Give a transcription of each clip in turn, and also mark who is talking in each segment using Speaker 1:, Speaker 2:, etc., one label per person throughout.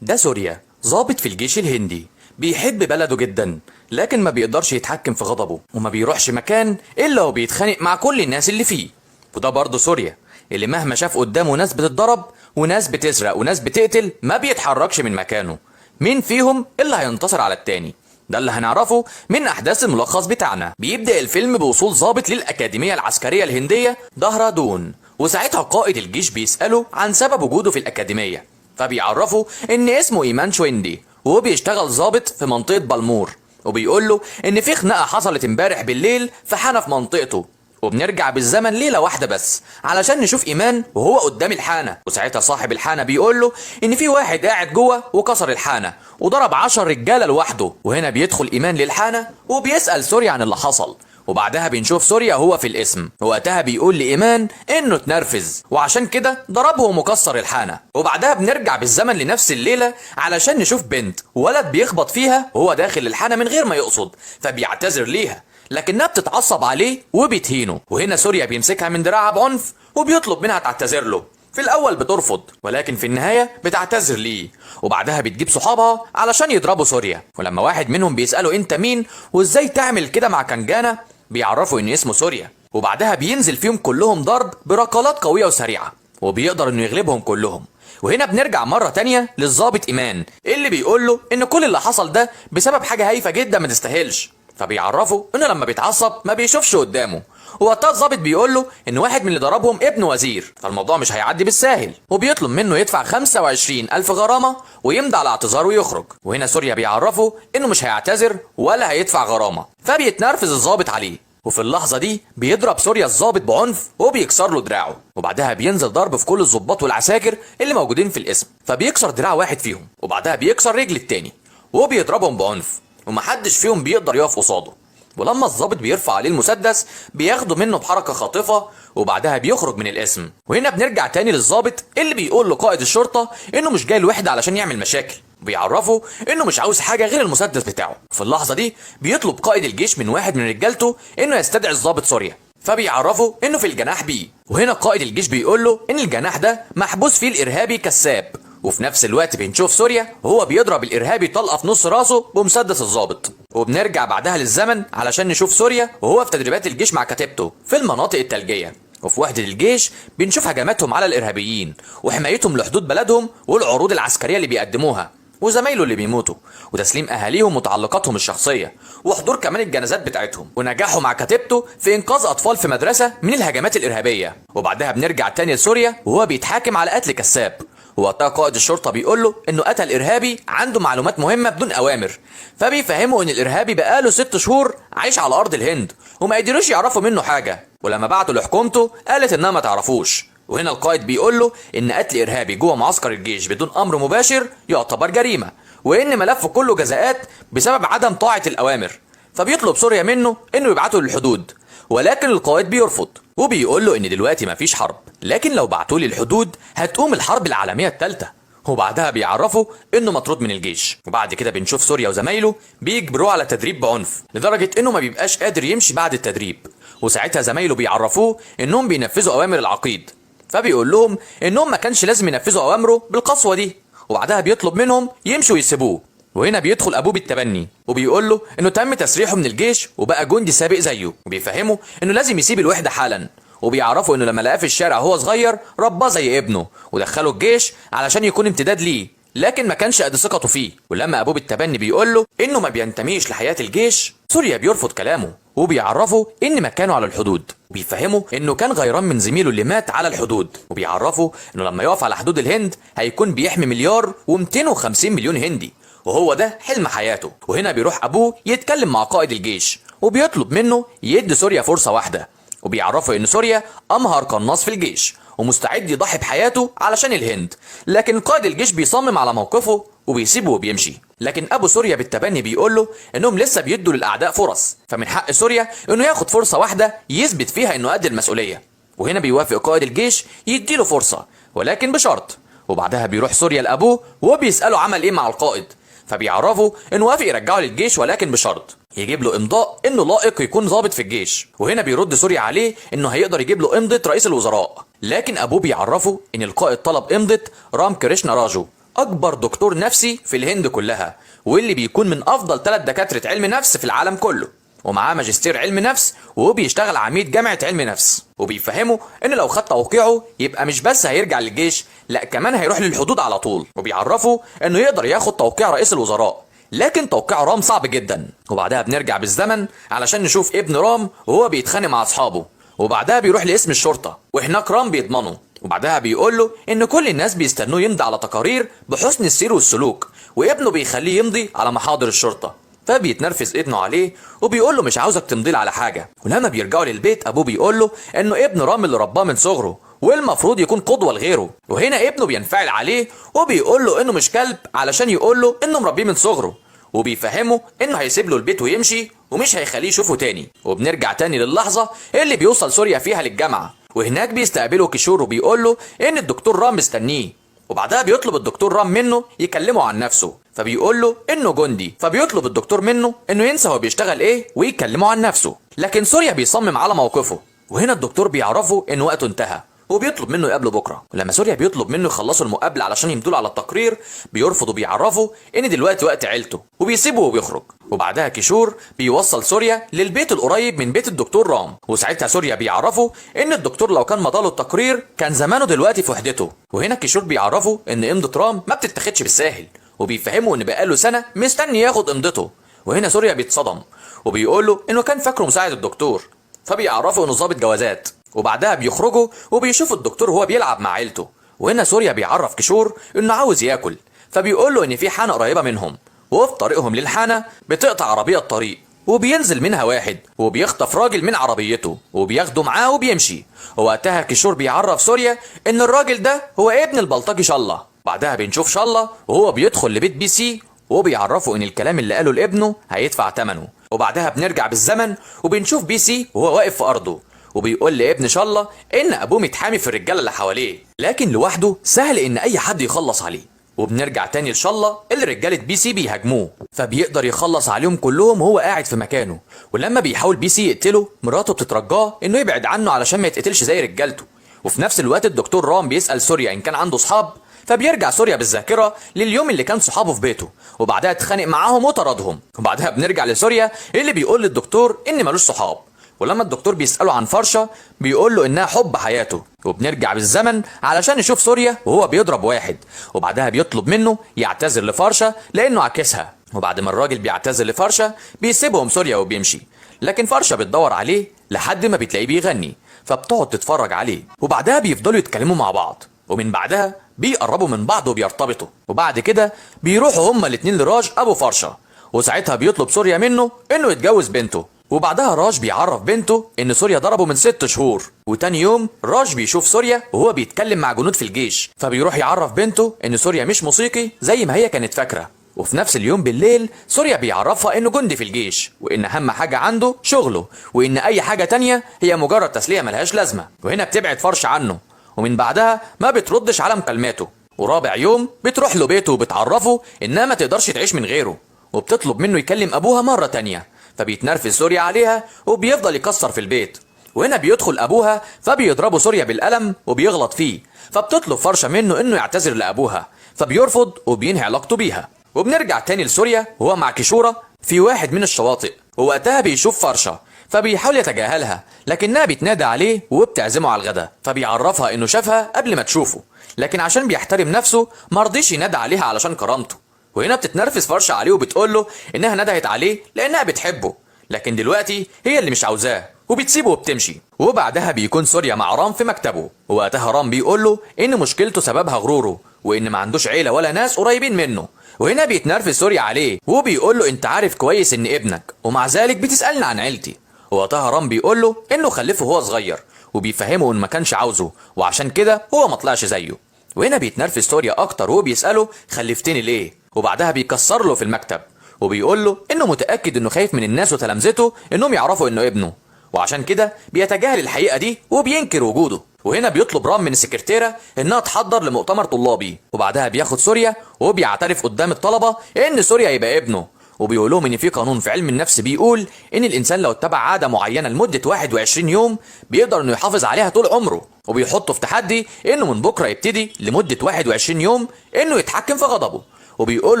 Speaker 1: ده سوريا، ضابط في الجيش الهندي، بيحب بلده جدا، لكن ما بيقدرش يتحكم في غضبه، وما بيروحش مكان إلا وبيتخانق مع كل الناس اللي فيه. وده برضه سوريا اللي مهما شاف قدامه ناس بتتضرب وناس بتسرق وناس بتقتل ما بيتحركش من مكانه. مين فيهم اللي هينتصر على التاني؟ ده اللي هنعرفه من احداث الملخص بتاعنا. بيبدأ الفيلم بوصول ضابط للأكاديمية العسكرية الهندية دهرادون، وساعتها قائد الجيش بيسأله عن سبب وجوده في الأكاديمية، فبيعرفه ان اسمه ايمان شويندي وهو بيشتغل ضابط في منطقة بالمور، وبيقول له ان في خناقة حصلت امبارح بالليل في حانة في منطقته. وبنرجع بالزمن ليلة واحدة بس علشان نشوف إيمان وهو قدام الحانة، وساعتها صاحب الحانة بيقول له إن في واحد قاعد جوه وكسر الحانة وضرب 10 رجالة لوحده. وهنا بيدخل إيمان للحانة وبيسأل سوريا عن اللي حصل، وبعدها بنشوف سوريا هو في القسم، وقتها بيقول لإيمان إنه اتنرفز وعشان كده ضربهم وكسر الحانة. وبعدها بنرجع بالزمن لنفس الليلة علشان نشوف بنت ولد بيخبط فيها وهو داخل الحانة من غير ما يقصد، فبيعتذر ليها لكنها بتتعصب عليه وبتهينه. وهنا سوريا بيمسكها من دراعها بعنف وبيطلب منها تعتذر له. في الاول بترفض، ولكن في النهاية بتعتذر ليه، وبعدها بتجيب صحابها علشان يضربوا سوريا. ولما واحد منهم بيسأله انت مين وازاي تعمل كده مع كانجانا، بيعرفوا ان اسمه سوريا. وبعدها بينزل فيهم كلهم ضرب بركلات قوية وسريعة، وبيقدر انه يغلبهم كلهم. وهنا بنرجع مرة تانية للظابط إيمان اللي بيقول له إن كل اللي حصل ده بسبب حاجة هايفة جدا ما تستاهلش، فبيعرفه إنه لما بيتعصب ما بيشوفش قدامه. ووقتها الظابط بيقول له إن واحد من اللي ضربهم ابن وزير، فالموضوع مش هيعدي بالساهل، وبيطلب منه يدفع 25 ألف غرامة ويمضي على اعتذاره ويخرج. وهنا سوريا بيعرفه إنه مش هيعتذر ولا هيدفع غرامة، فبيتنرفز الظابط عليه. وفي اللحظة دي بيضرب سوريا الظابط بعنف وبيكسر له دراعه، وبعدها بينزل ضرب في كل الظباط والعساكر اللي موجودين في القسم، فبيكسر دراع واحد فيهم، وبعدها بيكسر رجل التاني وبيضربهم بعنف، ومحدش فيهم بيقدر يقف قصاده. ولما الظابط بيرفع عليه المسدس بياخده منه بحركة خاطفة، وبعدها بيخرج من القسم. وهنا بنرجع تاني للظابط اللي بيقول لقائد الشرطة انه مش جاي الوحدة علشان يعمل مشاكل، بيعرفه انه مش عاوز حاجة غير المسدس بتاعه. في اللحظة دي بيطلب قائد الجيش من واحد من رجالته انه يستدعي الظابط سوريا، فبيعرفه انه في الجناح بيه. وهنا قائد الجيش بيقول له ان الجناح ده محبوس فيه الارهابي كساب، وفي نفس الوقت بنشوف سوريا وهو بيضرب الارهابي طلقه في نص راسه بمسدس الظابط. وبنرجع بعدها للزمن علشان نشوف سوريا وهو في تدريبات الجيش مع كتيبته في المناطق الثلجيه. وفي وحدة الجيش بنشوف هجماتهم على الإرهابيين وحمايتهم لحدود بلدهم والعروض العسكرية اللي بيقدموها وزمايله اللي بيموتوا وتسليم أهاليهم متعلقاتهم الشخصية وحضور كمان الجنازات بتاعتهم ونجاحه مع كتيبته في إنقاذ أطفال في مدرسة من الهجمات الإرهابية. وبعدها بنرجع تاني لسوريا وهو بيتحاكم على قتل كساب، ووقتها قائد الشرطة بيقول له إنه قتل إرهابي عنده معلومات مهمة بدون أوامر، فبيفهمه إن الإرهابي بقاله 6 شهور عايش على أرض الهند وما قدروش يعرفوا منه حاجة، ولما بعتوا لحكومته قالت إنها ما تعرفوش. وهنا القائد بيقول له إن قتل إرهابي جوه معسكر الجيش بدون أمر مباشر يعتبر جريمة، وإن ملفه كله جزاءات بسبب عدم طاعة الأوامر، فبيطلب سوريا منه إنه يبعته للحدود، ولكن القائد بيرفض وبيقول له إن دلوقتي مفيش حرب، لكن لو بعتوه للحدود هتقوم الحرب العالمية الثالثة. وبعدها بيعرفوا انه مطرود من الجيش. وبعد كده بنشوف سوريا وزمايله بيجبروه على تدريب بعنف لدرجة انه ما بيبقاش قادر يمشي بعد التدريب، وساعتها زمايله بيعرفوه انهم بينفذوا اوامر العقيد، فبيقول لهم انهم ما كانش لازم ينفذوا اوامره بالقسوة دي، وبعدها بيطلب منهم يمشوا ويسيبوه. وهنا بيدخل ابوه بالتبني وبيقول له انه تم تسريحه من الجيش وبقى جندي سابق زيه، وبيفهمه انه لازم يسيب الوحدة حالا، وبيعرفوا انه لما لقاه في الشارع وهو صغير رباه زي ابنه ودخله الجيش علشان يكون امتداد ليه، لكن ما كانش قد ثقته فيه. ولما ابوه بالتبني بيقول له انه ما بينتميش لحياة الجيش، سوريا بيرفض كلامه وبيعرفه ان مكانه على الحدود، وبيفهمه انه كان غيران من زميله اللي مات على الحدود، وبيعرفه انه لما يقف على حدود الهند هيكون بيحمي 1,250,000,000 هندي، وهو ده حلم حياته. وهنا بيروح ابوه يتكلم مع قائد الجيش وبيطلب منه يدي سوريا فرصة واحدة، وبيعرفوا ان سوريا امهر قناص في الجيش ومستعد يضحي بحياته علشان الهند، لكن قائد الجيش بيصمم على موقفه وبيسيبه وبيمشي. لكن ابو سوريا بالتبني بيقول له انهم لسه بيدوا للاعداء فرص، فمن حق سوريا انه ياخد فرصة واحدة يثبت فيها انه قد المسؤولية. وهنا بيوافق قائد الجيش يديله فرصة ولكن بشرط. وبعدها بيروح سوريا لابوه وبيسأله عمل ايه مع القائد، فبيعرفه انه وافق يرجعه للجيش ولكن بشرط يجيب له امضاء انه لائق يكون ضابط في الجيش. وهنا بيرد سوريا عليه انه هيقدر يجيب له امضة رئيس الوزراء، لكن ابوه بيعرفه ان القائد طلب امضة رام كريشنا راجو اكبر دكتور نفسي في الهند كلها، واللي بيكون من افضل 3 دكاترة علم نفس في العالم كله، ومعاه ماجستير علم نفس، وبيشتغل عميد جامعة علم نفس. وبيفهمه ان لو خد توقيعه يبقى مش بس هيرجع للجيش، لا كمان هيروح للحدود على طول. وبيعرفه انه يقدر ياخد توقيع رئيس الوزراء، لكن توقيع رام صعب جدا. وبعدها بنرجع بالزمن علشان نشوف ابن رام وهو بيتخانق مع اصحابه، وبعدها بيروح لقسم الشرطة، وهناك رام بيضمنه. وبعدها بيقول له ان كل الناس بيستنوه يمضي على تقارير بحسن السير والسلوك، وابنه بيخليه يمضي على محاضر الشرطة. فبيتنرفز ابنه عليه وبيقول له مش عاوزك تمضي على حاجة. ولما بيرجعوا للبيت ابوه بيقول له انه ابن رام اللي رباه من صغره والمفروض يكون قدوة لغيره. وهنا ابنه بينفعل عليه وبيقول له انه مش كلب علشان يقول له انه مربيه من صغره، وبيفهمه انه هيسيب له البيت ويمشي ومش هيخليه يشوفه تاني. وبنرجع تاني للحظة اللي بيوصل سوريا فيها للجامعة، وهناك بيستقبله كيشور وبيقول له ان الدكتور رام مستنيه. وبعدها بيطلب الدكتور رام منه يكلمه عن نفسه، فبيقول له انه جندي. فبيطلب الدكتور منه انه ينسى هو بيشتغل ايه ويكلمه عن نفسه، لكن سوريا بيصمم على موقفه. وهنا الدكتور بيعرفه ان وقته انتهى وبيطلب منه يقابله بكره. ولما سوريا بيطلب منه يخلصوا المقابلة علشان يمضوا على التقرير، بيرفض وبيعرفه ان دلوقتي وقت عيلته، وبيسيبه وبيخرج. وبعدها كيشور بيوصل سوريا للبيت القريب من بيت الدكتور رام، وساعتها سوريا بيعرفه ان الدكتور لو كان مضاله التقرير كان زمانه دلوقتي في وحدته. وهنا كيشور بيعرفه ان امضه رام ما بتتاخدش بالساهل، وبيفهمه ان بقاله سنة مستني ياخد امضته. وهنا سوريا بيتصدم وبيقول له انه كان فاكره مساعد الدكتور، فبيعرفه انه ضابط جوازات. وبعدها بيخرجوا وبيشوفوا الدكتور وهو بيلعب مع عيلته. وهنا سوريا بيعرف كيشور انه عاوز ياكل، فبيقول له ان في حانة قريبه منهم. وفي طريقهم للحانه بتقطع عربية الطريق، وبينزل منها واحد وبيخطف راجل من عربيته وبياخده معاه وبيمشي. ووقتها كيشور بيعرف سوريا ان الراجل ده هو ابن البلطجي شالله. بعدها بنشوف شالله وهو بيدخل لبيت بي سي وبيعرفه ان الكلام اللي قاله لابنه هيدفع ثمنه. وبعدها بنرجع بالزمن وبنشوف بي سي وهو واقف في ارضه، وبيقول لابن شالله ان ابوه متحامي في الرجالة اللي حواليه، لكن لوحده سهل ان اي حد يخلص عليه. وبنرجع تاني لشالله اللي رجاله بي سي بيهاجموه، فبيقدر يخلص عليهم كلهم وهو قاعد في مكانه. ولما بيحاول بي سي يقتله، مراته بتترجاه انه يبعد عنه علشان ما يتقتلش زي رجالته. وفي نفس الوقت الدكتور رام بيسأل سوريا ان كان عنده صحاب، فبيرجع سوريا بالذاكرة لليوم اللي كان صحابه في بيته، وبعدها اتخانق معاهم وطردهم. وبعدها بنرجع لسوريا اللي بيقول للدكتور ان ملوش صحاب، ولما الدكتور بيسأله عن فرشة بيقول له انها حب حياته. وبنرجع بالزمن علشان نشوف سوريا وهو بيضرب واحد، وبعدها بيطلب منه يعتذر لفرشة لانه عكسها. وبعد ما الراجل بيعتذر لفرشة بيسيبهم سوريا وبيمشي، لكن فرشة بتدور عليه لحد ما بتلاقيه بيغني، فبتقعد تتفرج عليه. وبعدها بيفضلوا يتكلموا مع بعض، ومن بعدها بيقربوا من بعض وبيرتبطوا. وبعد كده بيروحوا هما الاتنين لراج ابو فرشة، وساعتها بيطلب سوريا منه انه يتجوز بنته. وبعدها راج بيعرف بنته ان سوريا ضربه من 6 شهور. وتاني يوم راج بيشوف سوريا وهو بيتكلم مع جنود في الجيش، فبيروح يعرف بنته ان سوريا مش موسيقي زي ما هي كانت فاكره. وفي نفس اليوم بالليل سوريا بيعرفها انه جندي في الجيش، وان اهم حاجة عنده شغله، وان اي حاجة تانية هي مجرد تسلية ملهاش لازمه. وهنا بتبعد فرش عنه، ومن بعدها ما بتردش على مكالماته. ورابع يوم بتروح له بيته وبتعرفه انها ما تقدرش تعيش من غيره، وبتطلب منه يكلم ابوها مرة تانية، فبيتنرفز سوريا عليها وبيفضل يكسر في البيت. وهنا بيدخل ابوها فبيضربه سوريا بالقلم وبيغلط فيه، فبتطلب فرشه منه انه يعتذر لابوها، فبيرفض وبينهي علاقته بيها. وبنرجع تاني لسوريا وهو مع كيشورة في واحد من الشواطئ، ووقتها بيشوف فرشه فبيحاول يتجاهلها، لكنها بتنادى عليه وبتعزمه على الغداء، فبيعرفها انه شافها قبل ما تشوفه، لكن عشان بيحترم نفسه مرضيش ينادى عليها علشان كرامته. وهنا بتتنرفز فرشة عليه وبتقول له انها ندهت عليه لانها بتحبه، لكن دلوقتي هي اللي مش عاوزاه، وبتسيبه وبتمشي. وبعدها بيكون سوريا مع رام في مكتبه، ووقتها رام بيقول له ان مشكلته سببها غروره، وان ما عندوش عيله ولا ناس قريبين منه. وهنا بيتنرفز سوريا عليه وبيقول له انت عارف كويس ان ابنك، ومع ذلك بتسالني عن عيلتي. ووقتها رام بيقول له انه خلفه وهو صغير، وبيفهمه ان ما كانش عاوزه، وعشان كده هو ما طلعش زيه. وهنا بيتنرفز سوريا اكتر وبيساله خلفتني ليه؟ وبعدها بيكسر له في المكتب وبيقول له انه متاكد انه خايف من الناس وتلامذته انهم يعرفوا انه ابنه، وعشان كده بيتجاهل الحقيقة دي وبينكر وجوده. وهنا بيطلب رام من السكرتيره انها تحضر لمؤتمر طلابي، وبعدها بياخد سوريا وبيعترف قدام الطلبة ان سوريا يبقى ابنه، وبيقول لهم ان في قانون في علم النفس بيقول ان الانسان لو اتبع عادة معينة لمدة 21 يوم بيقدر انه يحافظ عليها طول عمره. وبيحطه في تحدي انه من بكره يبتدي لمدة 21 يوم انه يتحكم في غضبه، وبيقول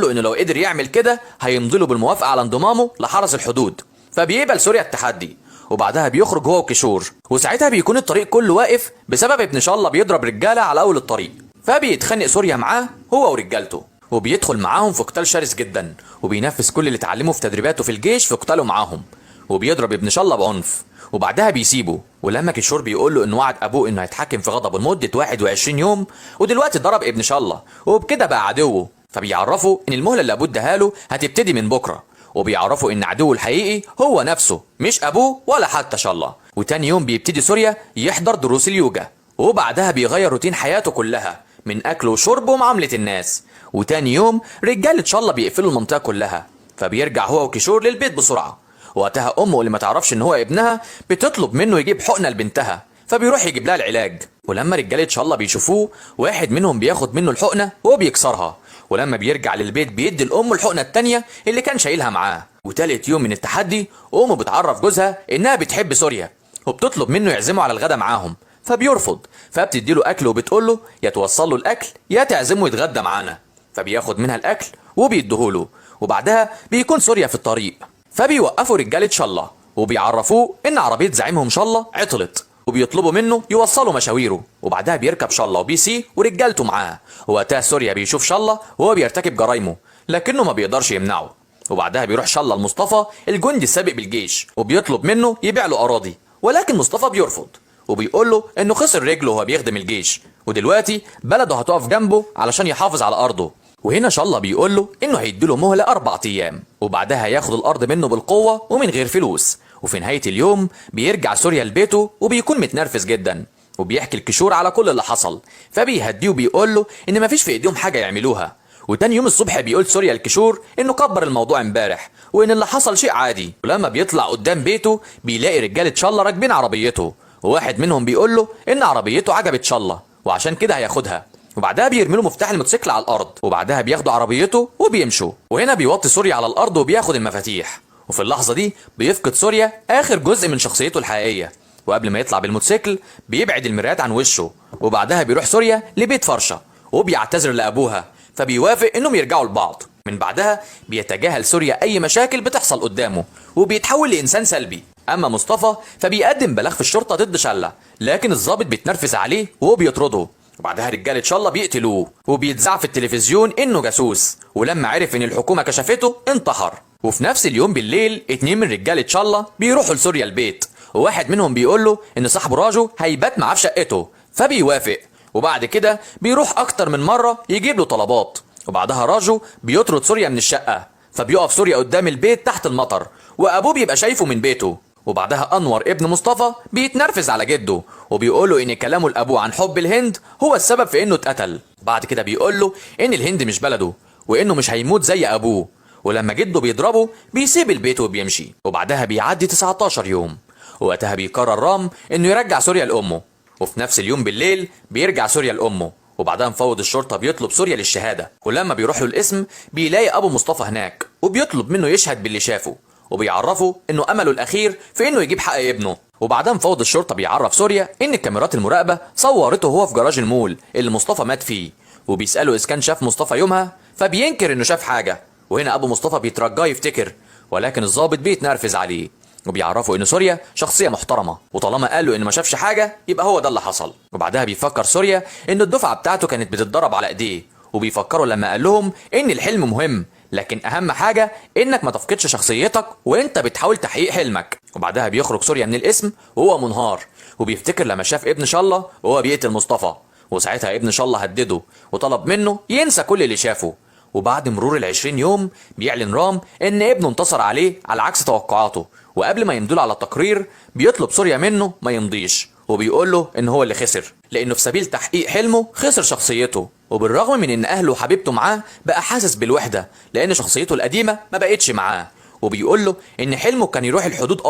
Speaker 1: له انه لو قدر يعمل كده هيمضي له بالموافقة على انضمامه لحرس الحدود. فبيقبل سوريا التحدي، وبعدها بيخرج هو وكيشور، وساعتها بيكون الطريق كله واقف بسبب ابن شالله بيضرب رجاله على اول الطريق. فبيتخانق سوريا معاه هو ورجالته، وبيدخل معاهم في قتال شرس جدا، وبينفذ كل اللي اتعلمه في تدريباته في الجيش في قتاله معاهم، وبيضرب ابن شالله بعنف، وبعدها بيسيبه. ولما كيشور بيقول له انه وعد ابوه انه هيتحكم في غضبه لمدة 21 يوم، ودلوقتي ضرب ابن شالله وبكده بقى عدوه، فبيعرفه ان المهلة اللي ابوه اداها له هتبتدي من بكره، وبيعرفوا ان عدوه الحقيقي هو نفسه مش ابوه ولا حتى شالله. وتاني يوم بيبتدي سوريا يحضر دروس اليوجا، وبعدها بيغير روتين حياته كلها من اكل وشرب ومعامله الناس. وتاني يوم رجاله شالله بيقفلوا المنطقة كلها، فبيرجع هو وكيشور للبيت بسرعة. وقتها امه اللي ما تعرفش ان هو ابنها بتطلب منه يجيب حقنه لبنتها، فبيروح يجيب لها العلاج. ولما رجاله شالله بيشوفوه واحد منهم بياخد منه الحقنة وبيكسرها، ولما بيرجع للبيت بيدي الام الحقنة التانية اللي كان شايلها معاه. وتالت يوم من التحدي امه بتعرف جوزها انها بتحب سوريا، وبتطلب منه يعزمه على الغدا معاهم، فبيرفض. فبتدي له اكل وبتقول له يا توصل له الاكل يا تعزمه يتغدى معانا، فبياخد منها الاكل وبيديهوله. وبعدها بيكون سوريا في الطريق، فبيوقفوا رجاله شالله وبيعرفوه ان عربية زعيمهم شالله عطلت، وبيطلبوا منه يوصلوا مشاويره. وبعدها بيركب شالله وبيسي ورجالته معاه. وقتها سوريا بيشوف شالله وهو بيرتكب جرايمه، لكنه ما بيقدرش يمنعه. وبعدها بيروح شالله لمصطفى الجندي السابق بالجيش، وبيطلب منه يبيع له اراضي، ولكن مصطفى بيرفض وبيقول له انه خسر رجله وهو بيخدم الجيش، ودلوقتي بلده هتقف جنبه علشان يحافظ على ارضه. وهنا شالله بيقول له انه هيديله مهله 4 ايام، وبعدها هياخد الارض منه بالقوة ومن غير فلوس. وفي نهاية اليوم بيرجع سوريا لبيته وبيكون متنرفز جدا، وبيحكي الكشور على كل اللي حصل، فبيهديه وبيقول له ان مفيش في ايديهم حاجة يعملوها. وتاني يوم الصبح بيقول سوريا الكشور انه كبر الموضوع امبارح وان اللي حصل شيء عادي. ولما بيطلع قدام بيته بيلاقي رجاله شالله راكبين عربيته، وواحد منهم بيقول له ان عربيته عجبت شالله وعشان كده هياخدها. وبعدها بيرمي له مفتاح الموتوسيكل على الارض، وبعدها بياخدوا عربيته وبيمشوا. وهنا بيوطي سوريا على الارض وبياخد المفاتيح، وفي اللحظة دي بيفقد سوريا اخر جزء من شخصيته الحقيقية. وقبل ما يطلع بالموتوسيكل بيبعد المرايات عن وشه، وبعدها بيروح سوريا لبيت فرشه وبيعتذر لابوها، فبيوافق انهم يرجعوا لبعض. من بعدها بيتجاهل سوريا اي مشاكل بتحصل قدامه وبيتحول لانسان سلبي. اما مصطفى فبيقدم بلاغ في الشرطة ضد شله، لكن الضابط بيتنرفز عليه وبيطرده. وبعدها رجاله شله بيقتلوه، وبيتذاع في التلفزيون انه جاسوس، ولما عرف ان الحكومة كشفته انتحر. وفي نفس اليوم بالليل 2 من رجاله شله بيروحوا لسوريا البيت، وواحد منهم بيقول له ان صاحبه راجو هيبات معاه في شقته، فبيوافق. وبعد كده بيروح اكتر من مرة يجيب له طلبات، وبعدها راجو بيطرد سوريا من الشقة، فبيقف سوريا قدام البيت تحت المطر وابوه بيبقى شايفه من بيته. وبعدها انور ابن مصطفى بيتنرفز على جده وبيقول له ان كلامه لابوه عن حب الهند هو السبب في انه اتقتل. بعد كده بيقول له ان الهند مش بلده وانه مش هيموت زي ابوه، ولما جده بيضربه بيسيب البيت وبيمشي. وبعدها بيعدي 19 يوم، وقتها بيقرر رام انه يرجع سوريا لامه. وفي نفس اليوم بالليل بيرجع سوريا لامه، وبعدها مفوض الشرطة بيطلب سوريا للشهادة. ولما بيروح له القسم بيلاقي ابو مصطفى هناك، وبيطلب منه يشهد باللي شافه، وبيعرفه انه امله الاخير في انه يجيب حق ابنه. وبعدها مفوض الشرطة بيعرف سوريا ان الكاميرات المراقبة صورته وهو في جراج المول اللي مصطفى مات فيه، وبيساله اذا كان شاف مصطفى يومها، فبينكر انه شاف حاجة. وهنا ابو مصطفى بيترجاه يفتكر، ولكن الضابط بيتنرفز عليه وبيعرفوا ان سوريا شخصية محترمه، وطالما قالوا انه ما شافش حاجة يبقى هو ده اللي حصل. وبعدها بيفكر سوريا ان الدفعة بتاعته كانت بتتضرب على ايديه، وبيفكروا لما قال لهم ان الحلم مهم، لكن اهم حاجة انك ما تفقدش شخصيتك وانت بتحاول تحقيق حلمك. وبعدها بيخرج سوريا من القسم وهو منهار، وبيفتكر لما شاف ابن شالله وهو بيقتل مصطفى، وساعتها ابن شالله هدده وطلب منه ينسى كل اللي شافه. وبعد مرور 20 يوم بيعلن رام ان ابنه انتصر عليه على عكس توقعاته، وقبل ما يمضوا على التقرير بيطلب سوريا منه ما يمضيش، وبيقول له ان هو اللي خسر لانه في سبيل تحقيق حلمه خسر شخصيته. وبالرغم من ان اهله وحبيبته معاه بقى حاسس بالوحدة لان شخصيته القديمة ما بقتش معاه، وبيقول له ان حلمه كان يروح الحدود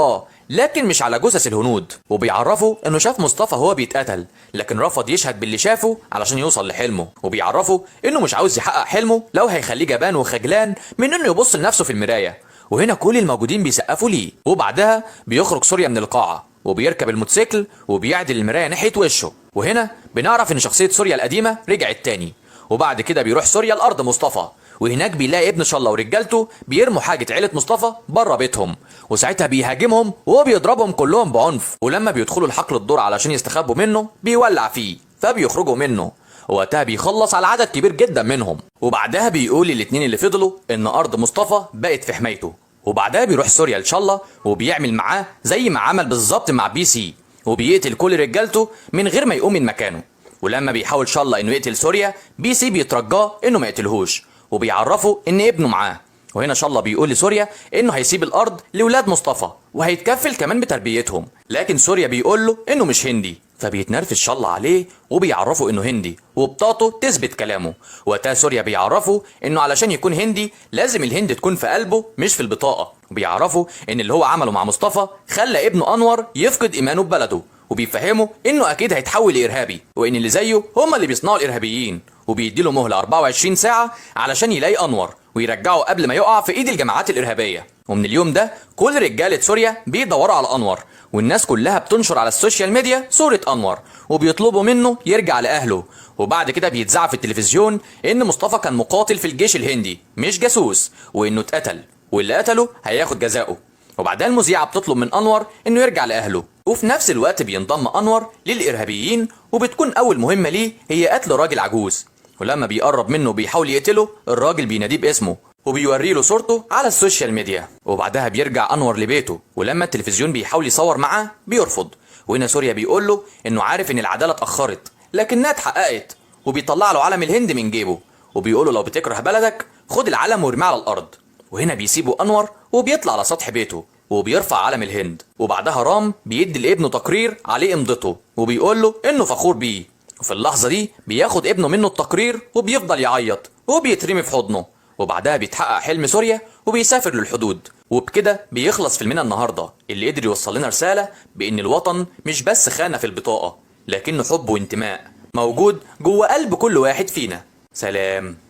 Speaker 1: لكن مش على جثث الهنود. وبيعرفه انه شاف مصطفى هو بيتقتل، لكن رفض يشهد باللي شافه علشان يوصل لحلمه. وبيعرفه انه مش عاوز يحقق حلمه لو هيخليه جبان وخجلان من انه يبص لنفسه في المراية. وهنا كل الموجودين بيسقفوا ليه. وبعدها بيخرج سوريا من القاعة وبيركب الموتوسيكل وبيعدل المراية ناحية وشه. وهنا بنعرف ان شخصية سوريا القديمة رجعت تاني. وبعد كده بيروح سوريا لارض مصطفى، وهناك بيلاقي ابن شالله ورجالته بيرموا حاجة عيلة مصطفى بره بيتهم، وساعتها بيهاجمهم وبيضربهم كلهم بعنف. ولما بيدخلوا الحقل الدور علشان يستخبوا منه بيولع فيه، فبيخرجوا منه، وقتها بيخلص على عدد كبير جدا منهم. وبعدها بيقول للاتنين اللي فضلوا ان ارض مصطفى بقت في حمايته. وبعدها بيروح سوريا لشالله وبيعمل معاه زي ما عمل بالظبط مع بي سي، وبيقتل كل رجالته من غير ما يقوم من مكانه. ولما بيحاول شالله انه يقتل سوريا، بي سي بيترجاه انه ما يقتلهوش، وبيعرفه ان ابنه معاه. وهنا شالله بيقول لسوريا انه هيسيب الارض لولاد مصطفى وهيتكفل كمان بتربيتهم، لكن سوريا بيقول له انه مش هندي، فبيتنرفز شالله عليه وبيعرفه انه هندي وبطاقته تثبت كلامه. وقتها سوريا بيعرفه انه علشان يكون هندي لازم الهند تكون في قلبه مش في البطاقة، وبيعرفه ان اللي هو عمله مع مصطفى خلى ابنه انور يفقد ايمانه ببلده، وبيفهمه انه اكيد هيتحول لارهابي وان اللي زيه هما اللي بيصنعوا الارهابيين، وبيديله مهله 24 ساعة علشان يلاقي انور ويرجعه قبل ما يقع في ايد الجماعات الارهابية. ومن اليوم ده كل رجاله سوريا بيدوروا على انور، والناس كلها بتنشر على ال social media صوره انور وبيطلبوا منه يرجع لاهله. وبعد كده بيتذاع في التلفزيون ان مصطفى كان مقاتل في الجيش الهندي مش جاسوس، وانه اتقتل واللي قتله هياخد جزاؤه. وبعدها المذيعة بتطلب من أنور إنه يرجع لأهله، وفي نفس الوقت بينضم أنور للإرهابيين، وبتكون أول مهمة ليه هي قتل راجل عجوز. ولما بيقرب منه بيحاول يقتله، الراجل بيناديه باسمه وبيوري له صورته على ال social media. وبعدها بيرجع أنور لبيته، ولما التلفزيون بيحاول يصور معاه بيرفض. وهنا سوريا بيقول له إنه عارف إن العدالة اتأخرت لكنها اتحققت، وبيطلع له علم الهند من جيبه وبيقول له لو بتكره بلدك خد العلم وارميه على الأرض. وهنا بيسيبه أنور وبيطلع على سطح بيته وبيرفع علم الهند. وبعدها رام بيدي لابنه تقرير عليه امضته وبيقول له انه فخور بيه. وفي اللحظة دي بياخد ابنه منه التقرير وبيفضل يعيط وبيترمي في حضنه. وبعدها بيتحقق حلم سوريا وبيسافر للحدود. وبكده بيخلص فيلمنا النهارده اللي قدر يوصل لنا رسالة بان الوطن مش بس خانة في البطاقة، لكنه حب وانتماء موجود جوه قلب كل واحد فينا. سلام.